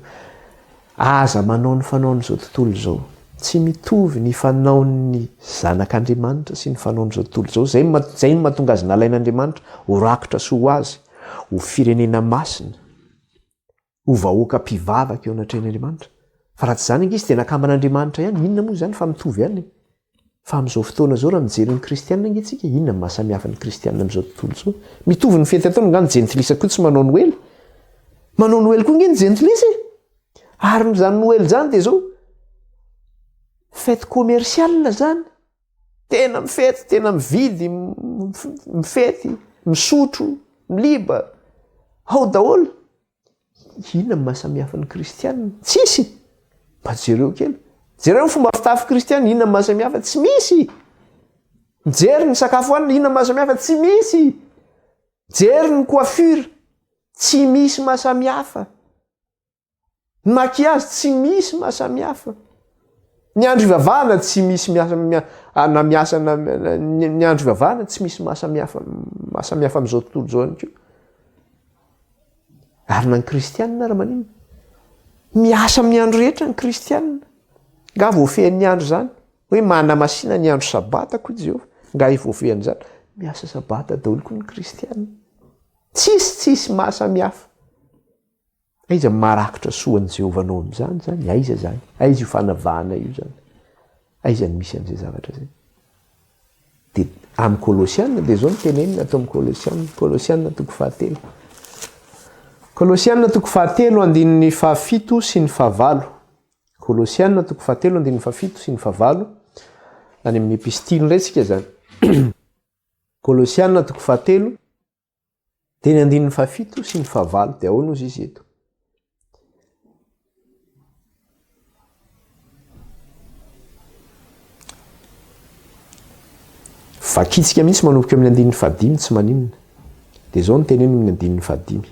Aza manao ny fanaon'izao tontolo izao. Tsy mitovy ny fanaon'ny zanak'Andriamanitra sy ny fanaon'izao tontolo izao. Izay izay no mahatonga azy nalain'Andriamanitra ho rakotra soa ho azy, ho firenena masina. ho vahoaka mpivavaka eo anatrehan'Andriamanitra. Fa raha tsy izany ange izy dia nakamban'Andriamanitra ihany, inona moa izany fa mitovy ihany e. Fa amin'izao fotoana izao raha mijery ny kristianina ange tsika, inona no mahasamihafa ny kristianina amin'izao tontolo izao? Mitovy ny fety ataony, nga ny jentilisa koa tsy manao noely? Manao noely koa ange ny jentilisa e! Ary izany noely izany dia izao, fête commerciale izany. Tena mifety, tena mividy, mifety, misotro, miliba, ao daholo. Inona no mahasamihafa ny kristianina? Tsisy! Mba jereo kely. Jereo ny fomba fitafy kristianina, inona no mahasamihafa? Tsy misy! Mijery ny sakafo hohanina, inona no mahasamihafa? Tsy misy! Mijery ny coiffure, tsy misy mahasamihafa. Ny maquillage tsy misy maha samihafa. Ny andro ivavahana tsy misy miasa na miasa na ny andro ivavahana tsy misy maha samihafa maha samihafa amin'izao tontolo izao ihany koa. Ary na ny kristianina ary maninona? Miasa amin'ny andro rehetra ny kristianina. Nga voafehin'ny andro izany? Hoe manamasina ny andro sabata koa Jehovah. Nga voafehin'izany? Miasa sabata daholo koa ny kristianina. Tsisy tsisy maha samihafa. Aiza no maha-rakitra soa an'i Jehovah anao amin'izany izany? Aiza izany? Aiza io fanavahana io izany? Aiza no misy an'izay zavatra izay? Dia amin'ny Kolosiana dia izao no tenenina ato amin'ny Kolosiana, Kolosiana toko fahatelo. Kolosiana toko fahatelo andininy fahafito sy ny fahavalo. Kolosiana toko fahatelo andininy fahafito sy ny fahavalo. Any amin'ny epistily indray tsika izany. Kolosiana toko fahatelo Dia ny andininy fahafito sy ny fahavalo, dia ahoana ozy izy eto? Vakitsika mihitsy manomboka amin'ny andininy fahadimy tsy maninona. Dia izao no teneniny amin'ny andininy fahadimy.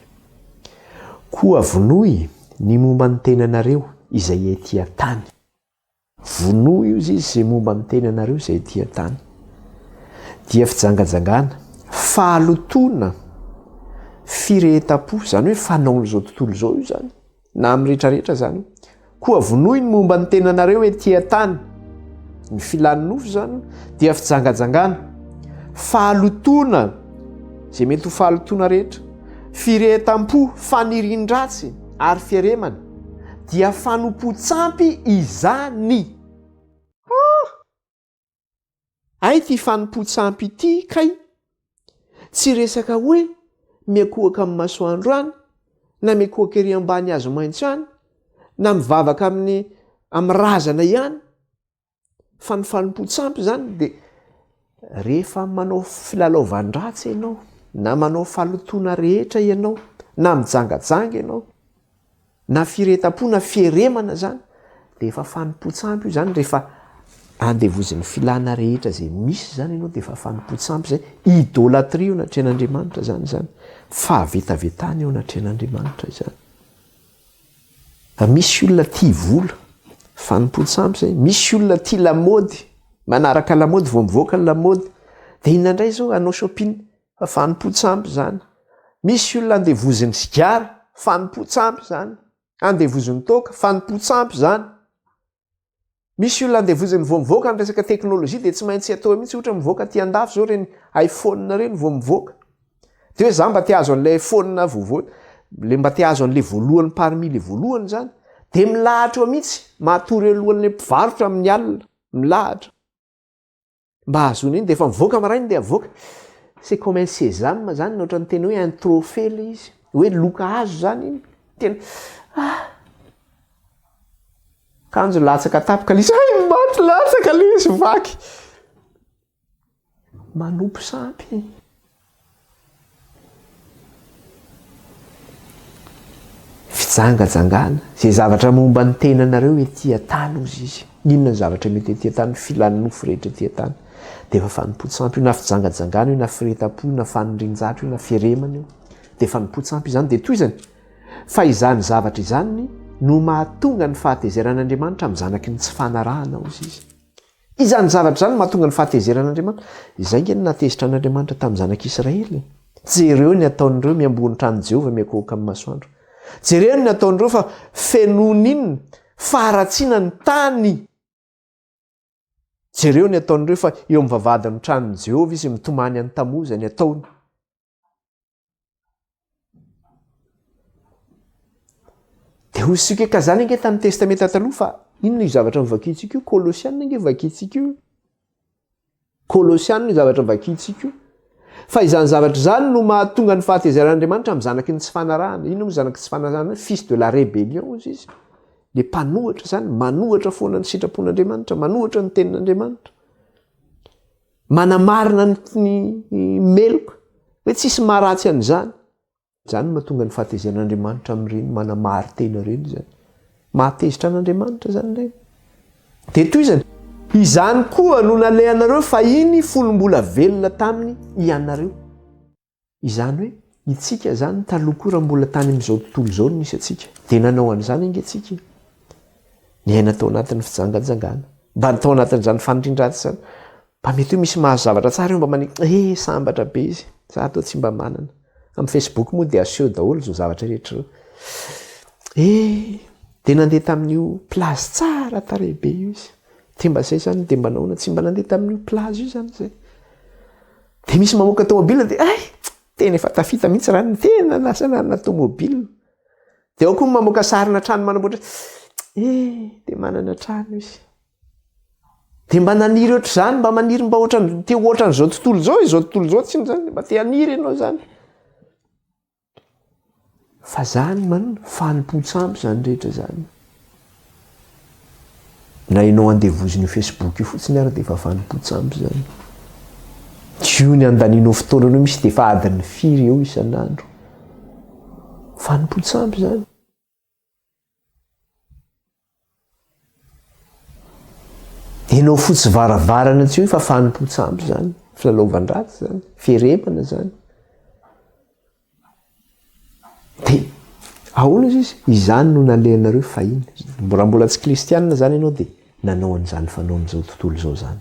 Koa vonoy ny momba ny tenanareo izay ety an-tany. Vonoy ozy izy izay momba ny tenanareo izay ety an-tany. Dia fijangajangana, fahalotoana, firehetam-po, izany hoe fanaon'izao tontolo izao io izany, na amin'ny rehetrarehetra izany. Koa vonoy ny momba ny tenanareo ety an-tany. Ny filan'ny nofo izany dia fijangajangana, fahalotoana. Izay mety ho fahalotoana rehetra, firehetam-po, fanirian-dratsy ary fieremana, dia fanompoan-tsampy izany. Ah! Hay ity fanompoan-tsampy ity kay tsy resaka hoe miankohoka amin'ny masoandro any, na miankohoka ery ambany hazo maitso any, na mivavaka amin'ny amin'ny razana ihany. Fa ny fanompoan-tsampy izany dia rehefa manao filalaovan-dratsy ianao, na manao fahalotoana rehetra ianao, na mijangajanga ianao, na firehetam-po na fieremana izany, dia efa fanompoan-tsampy io izany rehefa andevozin'ny filana rehetra izay misy izany ianao dia efa fanompoan-tsampy izay, idolatrie eo anatrehan'Andriamanitra izany izany, fahavetavetana eo anatrehan'Andriamanitra izany. Misy olona tia vola, fanompoan-tsampy izay, misy olona tia lamaody, manaraka lamaody vao mivoaka ny lamaody, dia inona indray izao hanao shopping, fa fanompoan-tsampy izany. Misy olona andevozin'ny sigara, fanompoan-tsampy izany. Andevozin'ny toaka, fanompoan-tsampy izany. Misy olona andevozin'ny vao mivoaka ny resaka teknolojia dia tsy maintsy atao mihitsy ohatra mivoaka aty andafy izao ireny iPhone ireny vao mivoaka. Dia hoe za mba te hahazo an'ilay iPhone vaovao, le mba te hahazo an'ilay voalohany parmi le voalohany izany. Dia milahatra eo mihitsy, matory eo alohan'ilay mpivarotra amin'ny alina, milahatra. Mba hahazoana iny dia efa mivoaka maraina dia avoaka. C'est comme un sésame zany, ohatran'ny tena hoe un trophée ilay izy, hoe loka azo zany iny. Tena ah! Kanjo latsaka tapaka ilay izy, hay maty latsaka ilay izy, vaky. Manompo sampy. Fijangajangana, izay zavatra momba ny tenanareo ety an-tany hozy izy. Inona ny zavatra mety ety an-tany, ny filan'ny nofo rehetra ety an-tany. Dia efa fanompoan-tsampy io, na fijangajangana io, na firehetam-po io, na fanirian-javatra io, na fieremana io. Dia fanompoan-tsampy izany. Dia tohizany, fa izany zavatra izany no mahatonga ny fahatezeran'Andriamanitra amin'ny zanaky ny tsy fanarahana hozy izy. Izany zavatra izany no mahatonga ny fahatezeran'Andriamanitra. Izay ange no nahatezitra an'Andriamanitra tamin'ny zanak'Israely e. Jereo ny ataon'ireo miamboho ny tranon'i Jehovah miankohoka amin'ny masoandro. Jereo ny ataon'ireo fa fenoiny inona? Faharatsiana ny tany. Jereo ny ataon'ireo fa eo amin'ny vavahadin'ny tranon'i Jehovah izy mitomany an'i Tamoza ny ataony. Dia hoy isika hoe ka zany ange tamin'ny testamenta taloha fa inona io zavatra novakintsika io? Kolosiana ange vakintsika io. Kolosiana io zavatra vakintsika io. Fa izany zavatra izany no mahatonga ny fahatezeran'Andriamanitra amin'ny zanaky ny tsy fanarahana. Inona moa zanaky tsy fanarahana? Fils de la rébellion hozy izy. Le mpanohatra zany, manohatra foana ny sitrapon'Andriamanitra, manohatra ny tenin'Andriamanitra. Manamarina ny meloka hoe tsisy maharatsy an'izany. Izany no mahatonga ny fahatezeran'Andriamanitra amin'ireny manamari-tena ireny izany. Mahatezitra an'Andriamanitra izany ireny. Dia tohizany, Izany koa no nalehanareo fahiny fony mbola velona taminy ianareo. Izany hoe itsika izany taloha koa raha mbola tany amin'izao tontolo izao no nisy antsika dia nanao an'izany ange tsika e. Niaina tao anatin'ny fijangajangana, mba tao anatin'izany fanindrin-dratsy izany. Mba mety hoe misy mahazo zavatra tsara eo mba mani eh sambatra be izy, za toa tsy mba manana. Amin'ny Facebook moa dia aseho daholo izao zavatra rehetra izao. Eh dia nandeha tamin'io plage tsara tarehy be io izy. Dia mba izay izany dia mba nahoana tsy mba nandeha tamin'io plage io izany izay. Dia misy mamoaka tomobile dia ay tena efa tafita mihitsy raha ny tena lasa nanana tomobile. Dia ao koa ny mamoaka sarina trano manamboatra eh dia manana trano izy. Dia mba naniry ohatr'izany, mba maniry mba ohatran'ny te ho ohatran'izao tontolo izao, izao tontolo izao tsy izany, mba te haniry ianao izany. Fa zany man fanompoan-tsampy zany rehetra zany. Na ianao andevozin'io Facebook io fotsiny ary dia efa fanompoan-tsampy zany. Tsy io ny andanianao fotoana anao misy dia efa adiny firy eo isan'andro. Fanompoan-tsampy zany. Enao fotsy varavarana tsy hoe fa fanompoan-tsampy zany, filalaovan-dratsy zany, fieremana zany. De ahoana izy izy? Izany no nalehanareo fahiny. Raha mbola tsy kristianina zany ianao de nanao an'izany fanaon'izao tontolo izao zany.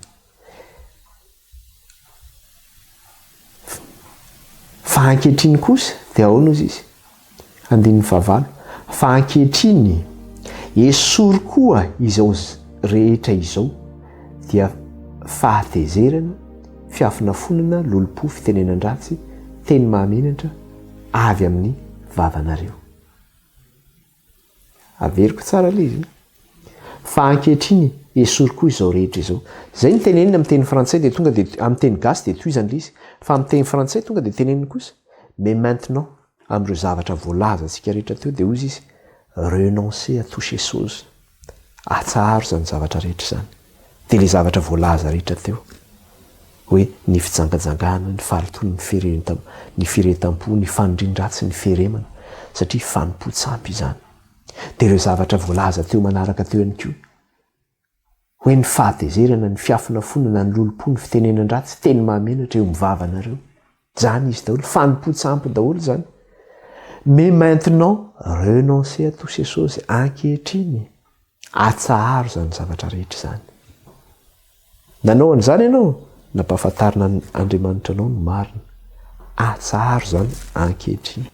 Fa ankehitriny kosa dia ahoana hozy izy? Andininy fahavalo, Fa ankehitriny, esory koa izao rehetra izao, dia fahatezerana, fiafonafonana, lolompo, fitenenan-dratsy, teny mahamenatra avy amin'ny vavanareo. Averiko tsara ilay izy. Fa ankehitriny esory koa izao rehetra izao. Izay no tenenina amin'ny teny frantsay dia tonga dia amin'ny teny gasy dia tohizana ilay izy. Fa amin'ny teny frantsay tonga dia teneniny kosa mais maintenant amin'ireo zavatra voalazantsika rehetra teo dia hoy izy renoncer à toutes ces choses. Atsaharo izany zavatra rehetra izany. Dia ilay zavatra voalaza rehetra teo hoe ny fijangajangana, ny fahalotoana, ny firehetam, ny firehetam-po, ny fanindrin-dratsy, ny fieremana, satria fanompoan-tsampy izany. Dia ireo zavatra voalaza teo manaraka teo ihany koa hoe ny fahatezerana, ny fiafonafonana, ny lolompo, ny fitenenan-dratsy, teny mahamenatra eo amin'ny vavanareo. Izany izy daholo, fanompoan-tsampy daholo izany. Mais maintenant, renoncez à tous ces choses ankehitriny. Atsaharo izany zavatra rehetra izany. Nanao an'izany ianao, nampahafantarina Andriamanitra anao ny marina. Atsaharo izany ankehitriny.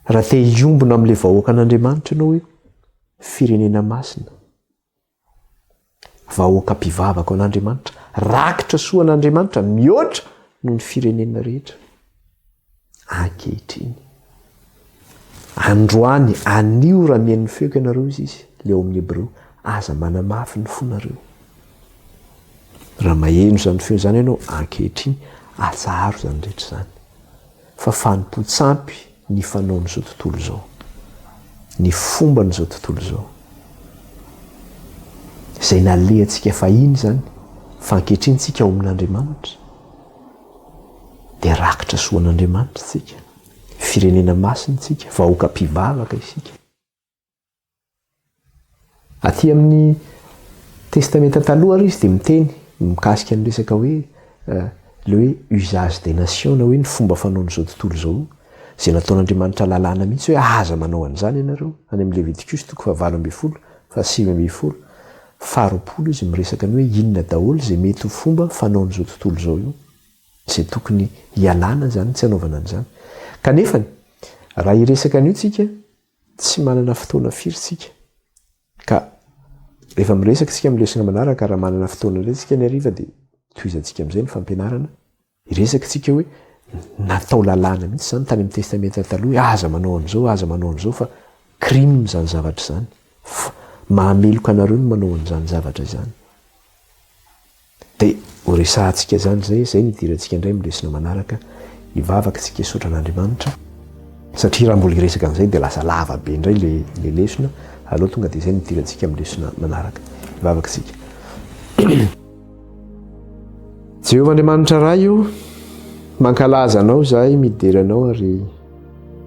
Raha te hiombona amin'ilay vahoakan'Andriamanitra ianao hoe firenena masina, Vahoaka mpivavaka ho an'Andriamanitra, rakitra soa an'Andriamanitra mihoatra noho ny firenena rehetra. Ankehitriny. Androany, anio raha mihaino ny feoko ianareo izy izy, le ao amin'ny Hebreo, aza manamafy ny fonareo. Raha maheno izany feo izany ianao, ankehitriny, atsaharo izany rehetra izany. Fa fanompoan-tsampy ny fanaon'izao tontolo izao, ny fomban'izao tontolo izao. Izay nalehantsika fahiny izany, fa ankehitriny tsika ao amin'Andriamanitra, dia rakitra soa an'Andriamanitra tsika, firenena masina tsika, vahoaka mpivavaka isika. Aty amin'ny Testamenta Taloha ary izy dia miteny mikasika ny resaka hoe ilay hoe usage des nations na hoe ny fomba fanaon'izao tontolo izao, izay nataon'Andriamanitra lalàna mihitsy hoe aza manao an'izany ianareo, any amin'ny Levitikosy toko fahavalo ambin'ny folo, fahasivy ambin'ny folo, faharoapolo izy miresaka ny hoe inona daholo izay mety ho fomba fanaon'izao tontolo izao io, izay tokony hialana izany, tsy hanaovana an'izany. Kanefany, raha hiresaka an'io tsika, Tsy manana fotoana firy tsika ka rehefa miresaka isika amin'ny lesona manaraka raha manana fotoana indray tsika ny hariva dia tohizantsika amin'izay ny fampianarana. Hiresaka tsika hoe natao lalàna mihitsy izany tany amin'ny testamenta taloha hoe aza manao an'izao, aza manao an'izao fa crime izany zavatra izany. Fa mahameloka anareo ny manao an'izany zavatra izany. Dia ho resahantsika izany izay, izay no hidirantsika indray amin'ny lesona manaraka, hivavaka isika hisaotra an'Andriamanitra, satria raha mbola hiresaka an'izay dia lasa lava be indray ilay ilay lesona, aleo tonga dia izay no hidirantsika amin'ny lesona manaraka. Hivavaka isika. Jehovah Andriamanitra Ray o, mankalaza Anao izahay, midera Anao ary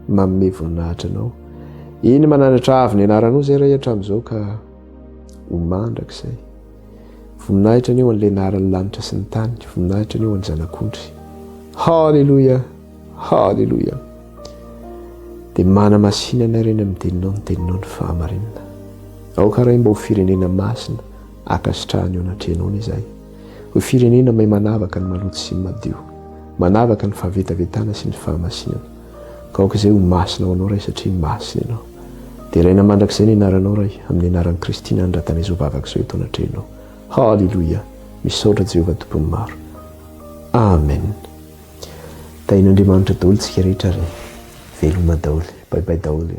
manome voninahitra Anao. Eny manandratra avo ny anaranao izay Ray hatramin'izao ka ho mandrakizay. Voninahitra anie ho an'ilay naharan'ny lanitra sy ny tany, voninahitra anie ho an'ny Zanak'ondry. Haleloia! Haleloia! Dia manamasina anay Ray ny amin'ny teninao, ny teninao ny fahamarinana. Aoka Ray mba ho firenena masina ankasitrahana eo anatrehanao anie izahay. Ho firenena mahay manavaka ny maloto sy ny madio, manavaka ny fahavetavetana sy ny fahamasinana. Ka aoka izay ho masina ho Anao Ray satria masina Ianao. Deraina mandrakizay ny anaranao Ray, amin'ny anaran'i Kristy nanondratana izao vavaka izao eto anatrehanao. Haleloia! Misaotra Jehovah Tompon'ny maro. Amen. Tahin'Andriamanitra daholo tsika rehetra ary veloma daholo. Bye bye daholo.